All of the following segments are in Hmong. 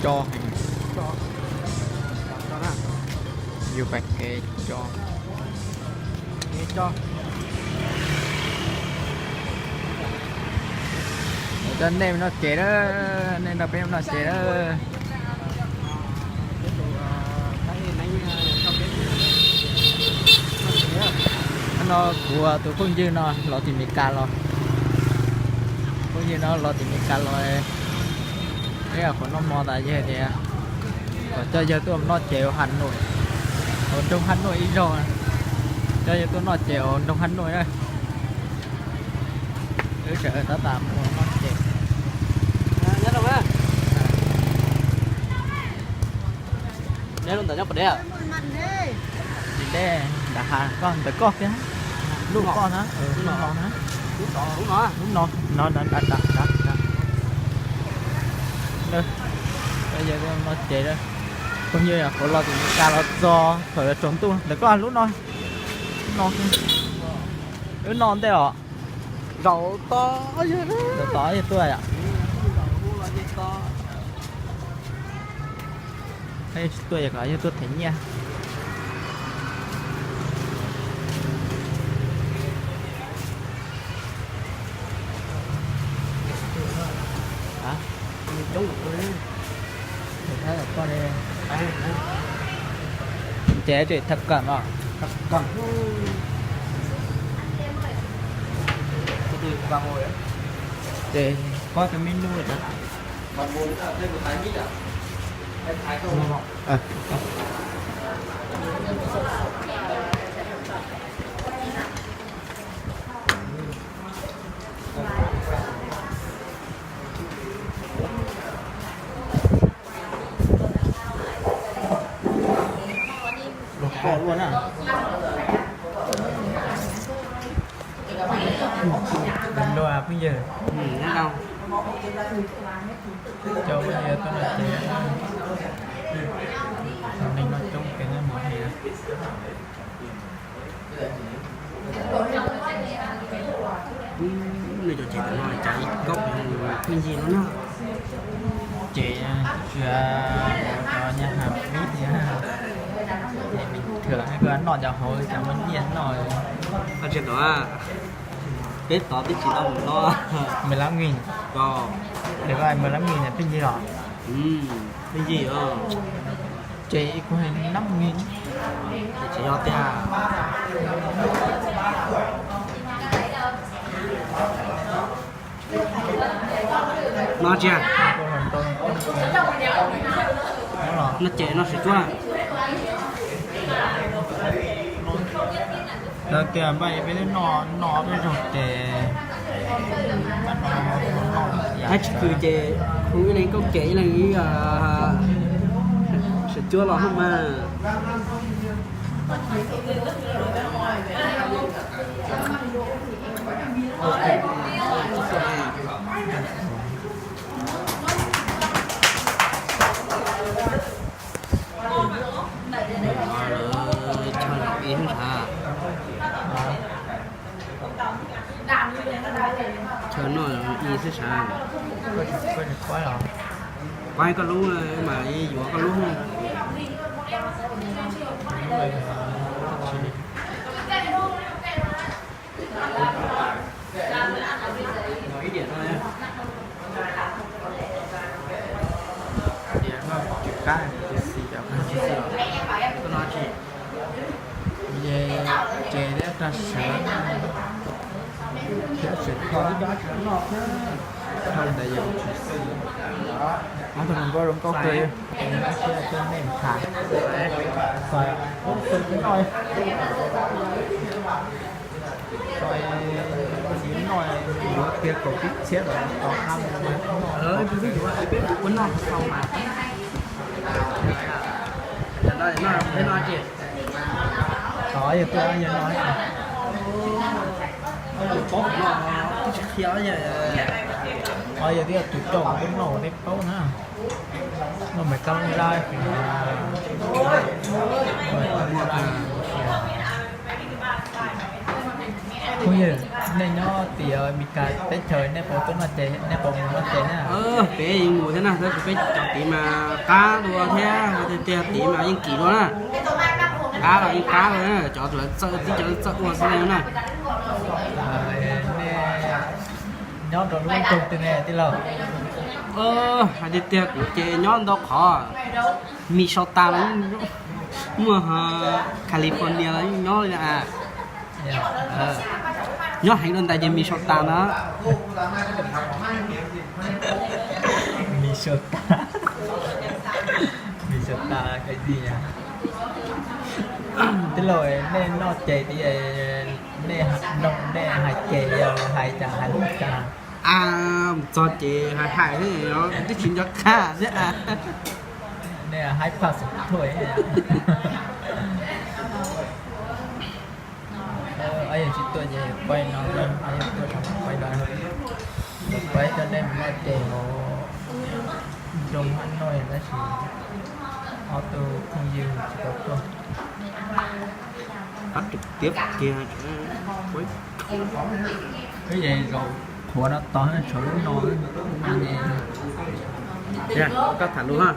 co heev. Yus pais kev co. Coj nej noj ces na, nej nrog peb noj ces na. Hnub no kuv tus phooj ywg no los tim Meskas los, phooj ywg no los tim Meskas los, peb qhuav noj hmo tas yog tias kom coj yawg tuaj noj ces ua Has Nuam, ua nroog Has Nuam ib zaug, coj yawg tuaj noj ces ua nroog Has Nuam na. Wb sawv tab tom mus noj ces. Tsis deb, nram hav koj ntawm koj thiab, lub koj na, lub no na, lub no, no, no ces, phooj ywg qhuav los tim Meskas los txog thaum yuav tsaus ntuj ntawm koj lub no, lub no, lub no ntej os. Zaum tod, zaum tod yog tuaj yom. Tsis tuaj yog kom yog tuaj them nyiaj. Ces tseem thab kam os. Ces koj tus menu. Los koj ua na. Los phooj ywg. Coj phooj ywg tuaj noj ces, neeg noj coob ces mus hais. Nej cov tsev tam no cas ib koj pheej ncig no na. Ces tsis ua cov nyab ham vib thiab, es nws thuam koj noj cov hauv li cas muaj nyiaj noj. Tsis tau, peb tod twb tsis tau mus no. Mười lăm nghìn. Ko, mười lăm nghìn pheej ncig los? Pheej ncig os. Ces kuv hais năm nghìn. Tsis yog tiag. No tsis, no ces no sib tsuab. Lawv tias npaj peb lub no, no peb zaug ces npaj no, no, no. Hab tsis kws ces hu ib leeg kauj ces ib leeg ib sib tsuab los hab mas. Lawv chaw no ib xwb sav. Chaw no ib xwb sav. Kuv koj lub mas yuav koj lub. Ces thiab rau sawv, thiab tsis tau, rau ntawd yog tsis xis. Ob tug hluas nkauj zoo nkauj kawg, nej tham. Xob, xob no, xob no yuav tiag kaum tsib txhiab los tau qab no. Peb ua noj tau mas. Peb no ces. Tod yog tuaj yog no. Qhov yog twb yog tus coj kuv tuaj noj ua teb paub na. Noj mas kab laj. Phooj ywg, nej nyob tim Meskas teb chaws nej puas tuaj noj ces, nej puas mus noj ces na? Peb yeej mus thiab na, tab sis peb cov tid mas qab dua thiab, tiag tiag tid mas yeej kim dua na. Qab los yeej qab dua na, cov lawv txawj tib cov txawj ua xwb na. Nej nyob rau lub nroog twg ne tij laug? Hais tiag tiag kuv ces nyob ntau qhov, Minnesota los yeej muaj, California los yeej nyob li na. Nyob heev dua ntais ces Minnesota na. Minnesota, Minnesota cái gì nhỉ? Tij laug, nej noj ces tias, nej noj, nej hais ces yog hais cas, hais lus cas? Mus txog ces hais hais xwb, twb tsis nco qab thiab. Nej hais pas thuam. Yog tsis tuaj ces pais no, yog tuaj ces pais no. Lawv pab coj nej mus noj ces hauv nroog Hanoi tab sis ob tug phooj ywg tsis tau tuaj. Qab tiag tiag kiag. Wb ces zaum qhuav no tos tshuav lub no. Koj tham lus ha,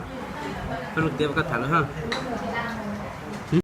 koj lus tias koj tham lus ha.